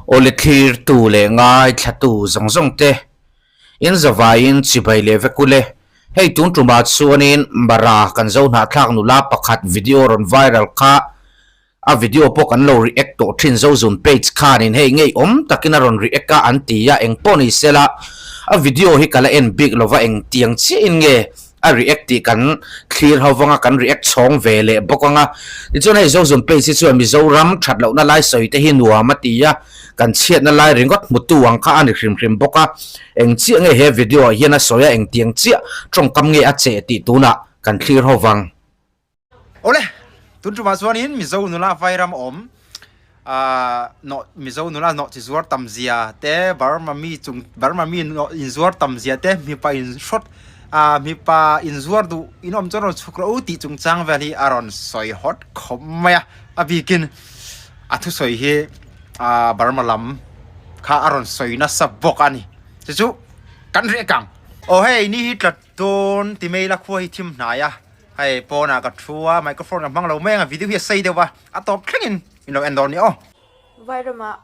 Awle thlirtu leh ngaithlatu zawng zawng te in zavaiin chibai leh vek ule. Hei tun tumah chuanin Mara kan zo hnahthlak nula pakhat video rawn viral kha A video pawh kan lo react tawh thin Zozun page khanin hei ngei awm takin a rawn react a an ti a, eng pawh ni sela a video hi ka la en bik lova eng tiang chiahin nge a react tih kan thlir ho vanga kan react chhawng ve leh bawk anga. Tichuan hei Zozun page hi chuan Mizoram that lohna lai sawi te hi nuam a ti a, kan chhiatna lai ringawt hmutu ang kha a ni hrim hrim bawk a, eng chiah nge he video ah hian a sawi a eng tiang chiah tawngkam nge a cheh tih tunah kan thlir ho vang. Awle, tun tumah chuanin Mizo nula vairam awm ah nawh Mizo nula nawh chi zuar tam zia te Burma mi chung Burma mi nawh inzuar tam zia te mipa in hrawt ah mipa inzuar duh in awm chuan rawn chhuk rawh u tih chungchang vel hi a rawn sawi hawt khawp mai a, a bikin a thusawi hi ah Burma lam kha a rawn sawi nasa bawk a ni. Chu chu kan reh kang. Aw hei ni hi tla dawn ti mai ila khua hi thim hnai a. Hei pawnah ka thu a, microphone ka hmang lo mai ang a, video hi a sei deuh a, a tawp thlengin min lo en dawn nia aw. Vairamah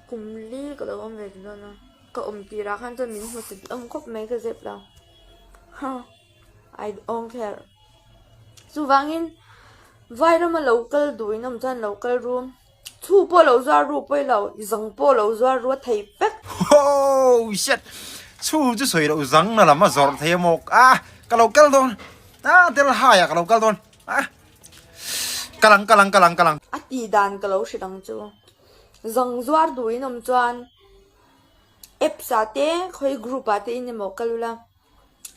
kum li ka lo awm ve ta dawn a, ka awm tirah khan chuan min hmu set awm khawp mai ka zep lo, ha I don't care. Chuvangin Vairama lo kal duh in awm chuan lo kal ru. Chhu pawh lo zuar ru pawi lo, zang pawh lo zuar ru a thei vek. Oh shit! Chhu chu sawi loh zang na lam a zawrh thei a maw? Ah! Ka lo kal dawn! Ah! Tel hai ah ka lo kal dawn! Ah! Ka lang ka lang ka lang ka lang. A tih dan ka lo hrilh ang chu. Zang zuar duh in awm chuan apps ah te khawi group ah te in emaw kal ula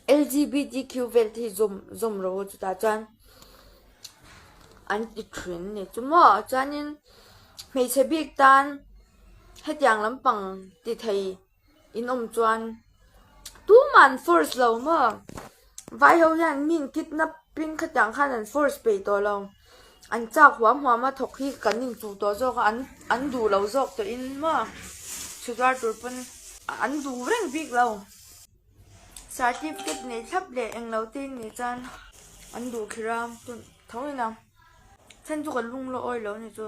LGBTQ vel te hi zawm zawm rawh u chutah chuan an ti thin a ni chu maw chuanin hmeichhe bik tan hetiang lampang ti thei in awm chuan tumah an force lo maw vai ho hian mi in kidnap in khatiang khan an force peih tawh lo an chak huam huam a thawk hi kan inchuh tawh zawk a an an duh lo zawk tawh in maw chhuzuar tur pawn an duh reng bik lo. Certificate nei thlap leh englo te in nih chuan an duh kher a tun tho ina chhan chu ka lung la awi lo ni chu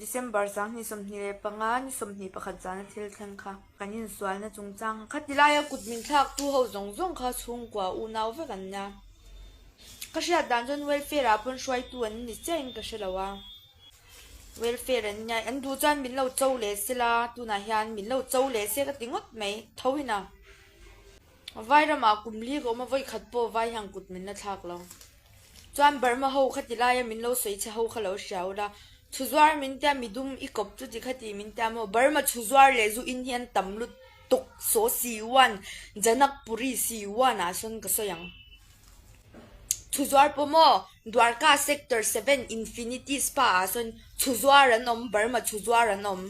December 2025 ni 21 zana thil thleng kha kan insualna chungchang kha ti laia kut min thlak tu ho zawng zawng kha chhungkua unau vek an nia ka hriat dan chuan welfare ah pawn hruaitu an ni chiah in ka hre lo a. Welfare an nia, an duh chuan min lo cho leh se la, tunah hian min lo cho leh se ka ti ngawt mai, tho in a. Vai ramah kum li ka awm a, vawi khat pawh vai hian kut min la thlak lo. Chuan Burma ho kha ti laia min lo sawi che ho kha lo hria ula, chhuzuar min tia midum i kawp chu ti kha ti min tia maw, Burma chhuzuar leh zu in hi an tam lutuk saw Siwan, Janakpuri Siwan ah sawn ka sawi ang. Chhuzuar pawh maw? Dwarka Sector 7 Infinity Spa ah sawn chhuzuar an awm, Burma chhuzuar an awm.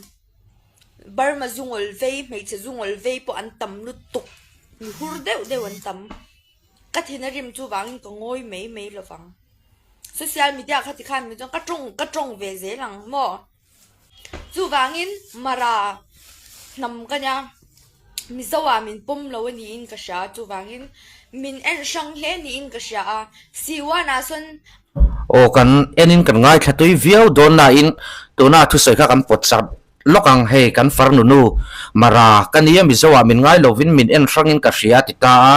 Burma zungawl vei, hmeichhe zungawl vei pawh an tam lutuk, mi hur deuh deuh an tam. Ka thin a rim chu vangin ka ngawi mai mai lovang. Social media kha tikhan mi chuan ka tawng ka tawng ve zel ang maw? Chuvangin Mara hnam ka nia, Mizo ah min pawm lo a niin ka hria a, chuvangin min en hrang hle niin ka hria a, Siwan ah sawn. Aw kan enin kan ngaithla tui viau dawn nain tuna thusawi kha kan pawt chak lawk ang, hei kan farnu nu Mara ka nia Mizo ah min ngai lovin min en hrangin ka hria a ti ta a,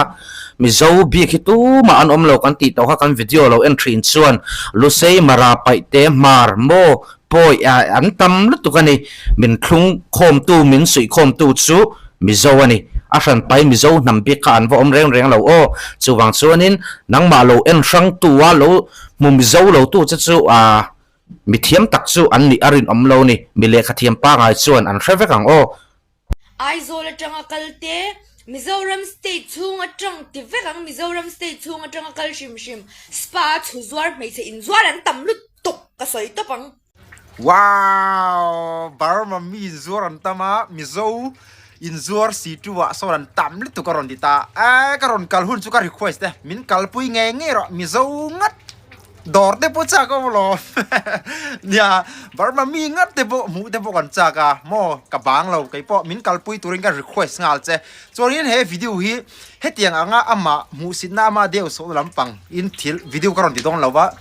Mizo bik hi tumah an awm lo kan tih tawh kha kan video lo en thin chuan Lusei Mara Paihte Hmar maw Pawi a an tam lutuk a ni. Min thlung khawmtu, min suih khawmtu chu Mizo a ni. A hranpai Mizo hnam bik kha an va awm reng reng lo aw. Chuvang chuanin nangmah lo en hrangtu a lo hmu Mizo lotu che chu a mi thiam tak chu an nih a rinawm lo ni. Mi lehkha thiam pangai chuan an hre vek ang aw. Aizawl atanga kal te, Mizoram state chhung atang ti vek ang, Mizoram state chhung atanga kal hrim hrim, spa a chhu zuar hmeichhe inzuar an tam lutuk ka sawi tawp ang. Wow! Burma mi inzuar an tam a, Mizo inzuar si tu ah sawn an tam lutuk a rawn ti ta. Eh ka rawn kal hun chu ka request e, min kalpui ngei ngei rawh Mizo ngat. Dawr te pawh chak awm lo nia Burma mi ngat te pawh hmuh te pawh kan chak a maw ka bang lo kei pawh min kalpui turin ka request nghal che chuanin he video hi hetiang anga amah hmuhsitna ama deuh sawh lampang in thil video ka rawn ti dawn lo va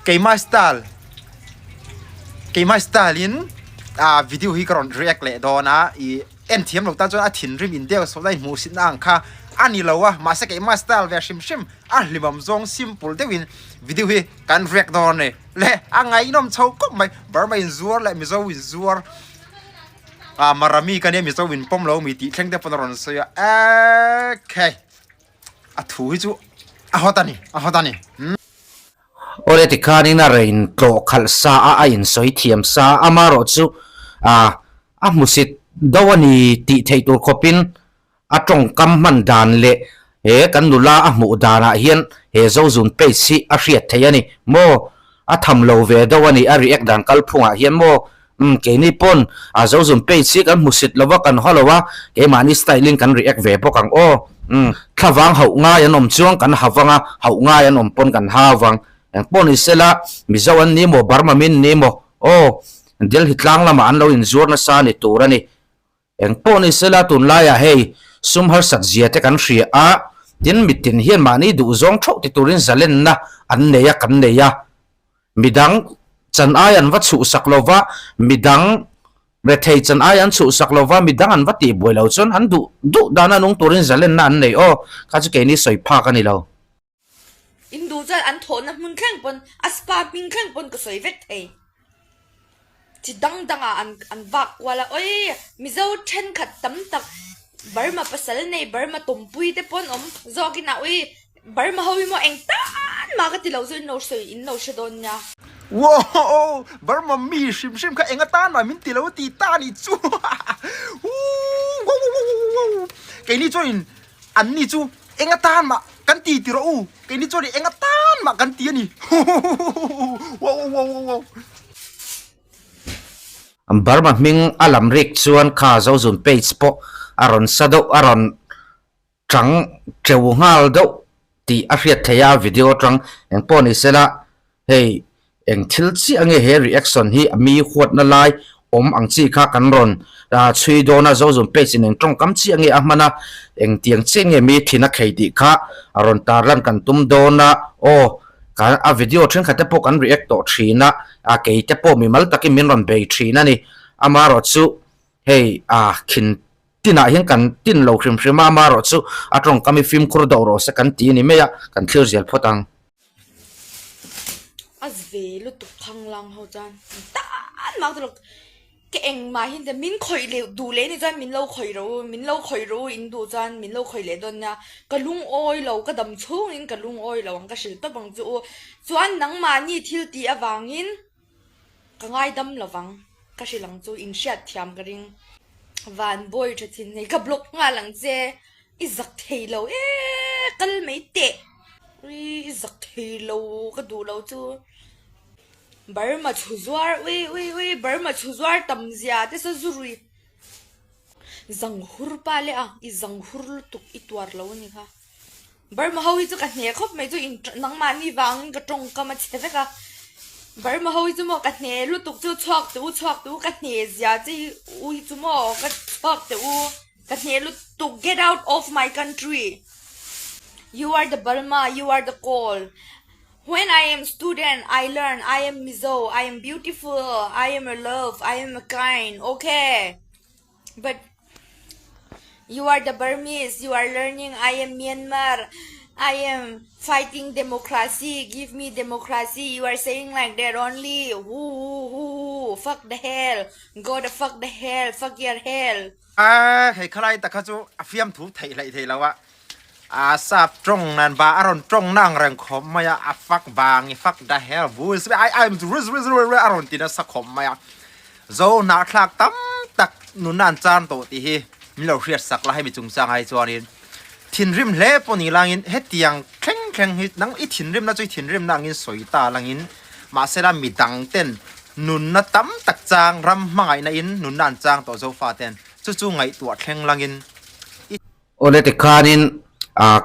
keimah style keimah style in. Ah video hi ka rawn react leh dawn a, ih en thiam lo tan chuan a thinrim in deuh sawt a inhmuhsitna ang kha a ni lo a, mahse keimah style ve hrim hrim a hlimawm zawng simple deuhin video hi kan react dawn a ni. Le a ngaihnawm chho khawp mai, Burma inzuar leh Mizo inzuar ah Marami ka nia Mizo in pawm lo mi tih thleng te pawn a rawn sawi a, ekhei a thu hi chu a hawt a ni, a hawt a ni. Awle tikhanin a rain tlawh khalh sa a, a insawi thiam sa a, amaherawh chu ah a hmusit do a ni tih theih tur khawpin a tawngkam hman dan leh he kan nula a hmuh danah hian he Zozun page hi a hriat theih a ni maw? A tham lo ve do a ni a react dan kalphungah hian maw? Umm keini pawn a Zozun page hi kan hmusit lo va kan haw lo a, keimahni style in kan react ve bawk ang aw. Umm thlavang hauh ngai an awm chuan kan ha vang a, hauh ngai an awm pawn kan ha vang. Eng pawh ni sela Mizo an ni maw Burma min ni maw aw Delhi tlang lamah an lo inzuar nasa ni tur a ni. Eng pawh ni sela tunlaiah hei sum harsat zia te kan hria a, tin mitin hian mahni duhzawng theuh ti turin zalenna an nei a kan nei a. Midang chan ai an va chhuhsak lova, midang rethei chan ai an chhuhsak lova, midang an va tihbuai lo chuan an duh duh dana nung turin zalenna an nei aw, kha chu keini sawi phak a ni lo. In duh chuan an thawhna hmun thleng pawn a spa hming thleng pawn ka sawi vek thei. Chi dang dangah an an vak kual a, awii Mizo thenkhat tam tak Burma pasal nei Burma tawmpui te pawn awm zawkin a awii Burma ho hi maw eng tan mah ka ti lo chu in lo sawi in lo hre dawn nia. Woow Burma mi hrim hrim kha eng atan mah min ti lo ti ta ni chu woo woo keini chuan in An ni chu eng atan mah kan ti ti rawh u, keini chuan eng atan mah kan ti a ni. Huhuhuhuhuhuhuhuhuhuhuhu. Burma hming a lam rik chuan kha Zozun page pawh a rawn sa deuh, a rawn tang teu nghal deuh tih a hriat theih a, video atang eng pawh ni sela Hei eng thil chiah nge he reaction hi a mi huatna lai awm ang chi kha kan rawn chhui dawn a, Zozun page in eng tawngkam chiah nge a hman a, eng tiang chiah nge mi thin a khei tih kha a rawn tarlan kan tum dawn a, aw ka a video thenkhat te pawh kan react tawh thin a, a kei te pawh mimal takin min rawn bei thin a ni, amaherawhchu hei a khin Tinah hian kan tin lo hrim hrim a, amaherawhchu a tawngkam hi fimkhur deuh rawh se kan ti a ni mai a, kan thlir zel phawt ang. A ve lutuk khanglang ho chuan tan mak ta lo ka engmah hi min khawih leh duh leh ni chuan min lo khawih rawh u min lo khawih rawh u in duh chuan min lo khawih leh dawn nia ka lungawi lo ka dam chhungin ka lungawi lo ang ka hrilh tawp ang chu u chuan nangmahni thil tih avangin Ka ngaidam lovang, ka hrilh ang chu in hriat thiam ka ring. Van bawi tha thin hei ka block nghal ang che, i zak thei lo e kal mai teh, ui i zak thei lo ka duh lo chu. Burma chhu zuar ui ui ui Burma chhu zuar tam zia te saw zu rui zang hur pa leh a, i zang hur lutuk i tuar lo a ni kha. Burma ho hi chu ka hne khawp mai chu in nangmahni vangin ka tawngkam a chhe vek a Burma ho hi chu maw ka hne lutuk chu chhuak teh u chhuak teh u ka hne zia che hi u hi chu maw ka chhuak teh u ka hne lutuk get out of my country you are the Burma you are the call when I am student I learn I am Mizo I am beautiful I am a love I am a kind okay. But you are the Burmese, you are learning I am Myanmar, I am fighting democracy, give me democracy, you are saying like that only, woo woo woo fuck the hell, go the fuck the hell, fuck your hell. A hei khalai tak kha chu a fiam thu theih hleih thei lo a a sap tawng nan ba a rawn tawng na ang reng khawp mai a a fuck bang i fuck the hell vu I I'm a rawn ti nasa khawp mai a Zo hnahthlak tam tak nunna an chan tawh tih hi min lo hriat sak la hemi chungchang ah hi chuanin thinrim hle pawh ni langin hetiang thleng thleng hi nang i thinrimna chu i thinrimna angin sawi ta langin mahsela midang ten nunna tam tak chang ram hmangaihna in nunna an chang tawh Zofa ten chu chu ngaihtuah thleng langin i Awle tikhanin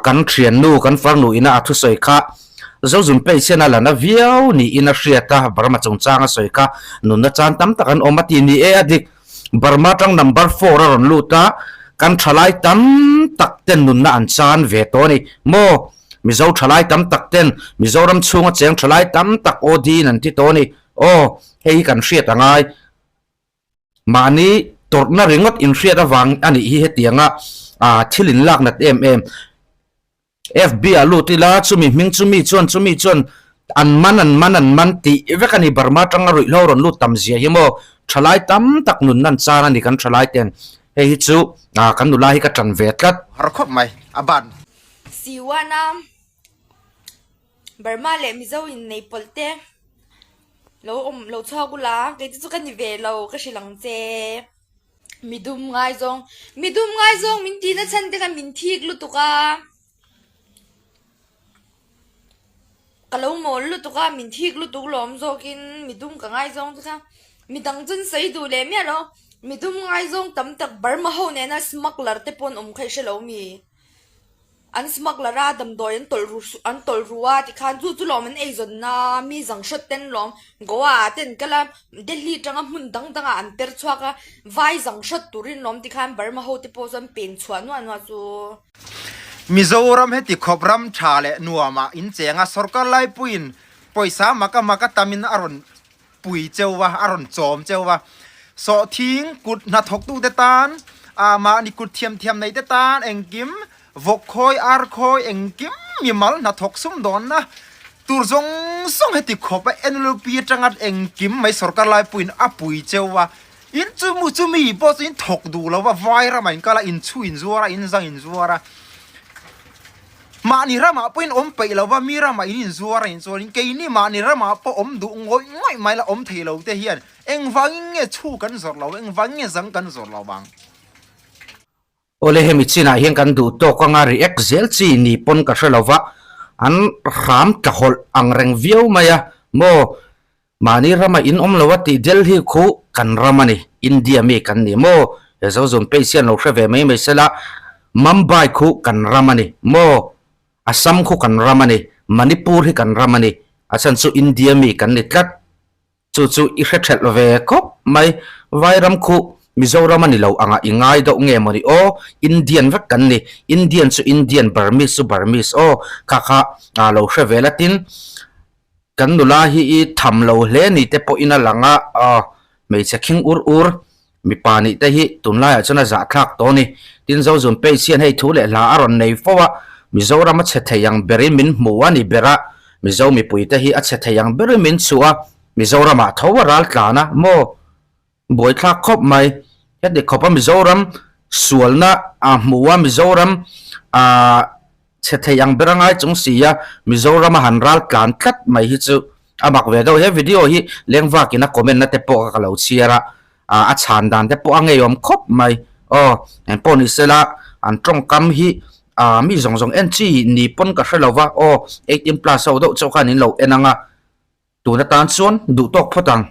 kan thiannu kan farnu ina a thusawi kha Zozun page hian a la na viau niin a hriat a, Burma chungchang a sawi kha nunna chan tam tak an awm a ti ni e a dik. Burma atang number four a rawn lut a, kan thalai tam tak ten nunna an chan ve tawh a ni maw? Mizo thalai tam tak ten Mizoram chhunga cheng thalai tam tak OD in an ti tawh a ni. Aw, hei hi kan hriat a ngai. Mahni tawrhna ringawt inhriat avang a nih hi hetianga thil inlak nat em em. FB ah lut ila chumi hming chumi chuan chumi chuan an man an man an man tih vek a ni Burma atanga ruihhlo rawn lut tam zia hi maw thalai tam tak nun nan chan a ni kan thalai ten hei hi chu kan nula hi ka tan ve tlat. Har khawp mai a ban. Siwana Burma leh Mizo in nei pawlh te lo awm lo chhuak ula kei te chu ka ni ve lo ka hrilh ang che. Midum ngaizawng midum ngaizawng min tihna chhan te kha min thik lutuk a, ka lo mawl lutuk a min thik lutuk lawm zawkin midum ka ngaizawng te kha midang chu an sawi duh leh miah lo midum ngaizawng tam tak Burma ho nena smuggler te pawh an awm kha i hrelo mi. An smuggler a, damdawi an tawlh ru an tawlh ru a tikhan chu chu lawm an eizawn a, mi zang hrawt ten lawm Goa ah te an kal a, Delhi atanga hmun dang dangah an per chhuak a, vai zang hrawt turin lawm tikhan Burma ho te pawh chu an pen chhuah nuah nuah chu. Mizoram heti khawp ram tha leh nuamah in cheng a, sorkar laipuiin pawisa maka maka tamin a rawn pui cheu a, a rawn chawm cheu a. Sawhthing kut hnathawktute tan, ah mahni kut thiam thiam nei te tan engkim vawk khawi, ar khawi engkim mimal hnathawk sumdawnna tur zawng zawng heti khawp a NLUP atanga engkim mai sorkar laipuiin a pui cheu a. In chu mu chu mi pawh chu in thawk duh lo va, vai ramah in kal a, in chhu in zuar a, in zang in zuar a. Mahni ramah pawhin awm peih lo va, mi ramah in inzuar a nih chuanin keini mahni ramah pawh awm duh ngawih ngawih mai la awm thei lo te hian engvangin nge chhu kan zawrh lo, engvangin nge zang kan zawrh lo vang? Awle hemi chinah hian kan duh tawk anga react zel chi ni pawn ka hre lo va, an hram tlahawlh ang reng viau mai a maw? Mahni rama in awm lo a tih Delhi khu kan ram a ni, India mi kan ni maw? He Zozun page hian lo hre ve mai mai sela, Mumbai khu kan ram a ni maw? Assam khu kan ram a ni, Manipur hi kan ram a ni, a chhan chu India mi kan ni tlat. Chu chu i hre thelh ve khawp mai, Vairam khu Mizoram a ni lo anga i ngai deuh nge maw ni aw, Indian vek kan ni, Indian chu Indian, Burmese chu Burmese aw, kha kha lo hre ve la tin, Kan nula hi i tham lo hle ni te pawhin a lang a, aw, hmeichhe khing ur ur, mipa nih te hi tunlaiah chuan a zahthlak tawh a ni. Tin, Zozun page hian hei thu leh hla a rawn nei fo a, Mizoram a chhe thei ang berin min hmu a ni ber a, Mizo mipui te hi a chhe thei ang berin min chhuah a, Mizoramah tho a ral tlan a, maw? Buaithlak khawp mai. Heti khawpa Mizoram sualna a hmu a, Mizoram ah chhe thei ang ber a ngai chung si a, Mizoram a han ral tlan tlat mai hi chu a mak ve deuh. He video hi lengvakin a comment na te pawh ka lo chhiar a, ah a chhan dan te pawh a ngeiawm khawp mai. Aw, engpawh ni sela an tawngkam hi ah mi zawng zawng en chi ni pawn ka hre lo va, aw 18 plus ho deuh chauh khan in lo en ang a, tun atan chuan duh tawk phawt ang.